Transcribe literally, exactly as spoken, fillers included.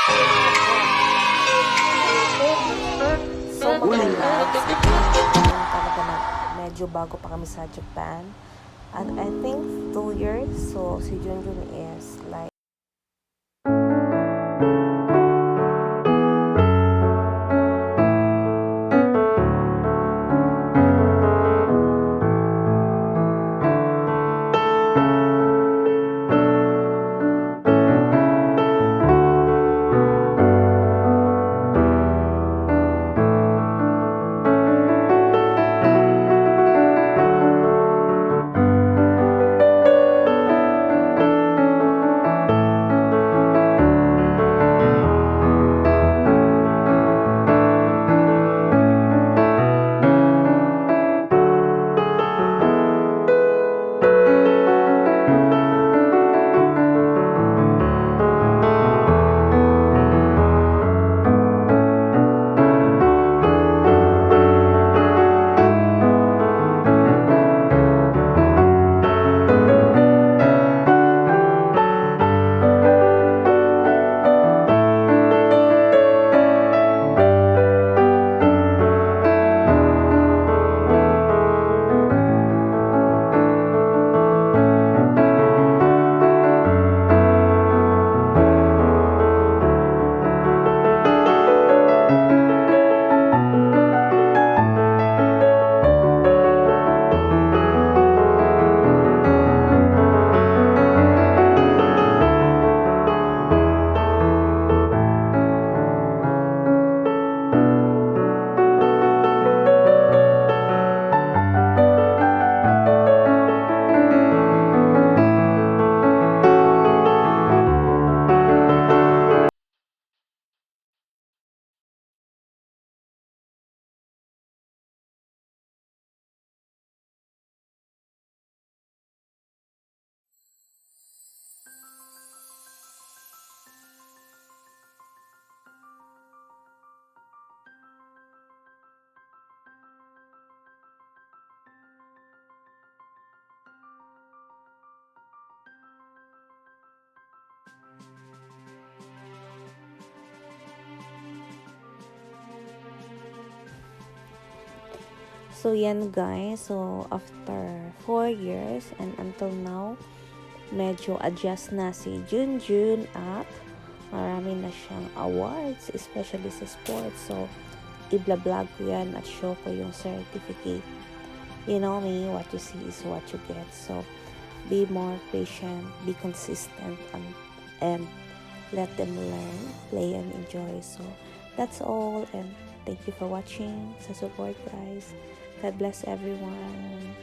So, mga loves, talaga na medyo bago pa kami sa Japan. And I think two years. So, si Junjun is like So, yan guys. So, after four years and until now, medyo adjust na si Junjun at marami na siyang awards, especially sa sports. So, ibla-vlog ko yan at show ko yung certificate. You know me, what you see is what you get. So, be more patient, be consistent, and, and let them learn, play, and enjoy. So, that's all, and thank you for watching, sa support, guys. God bless everyone.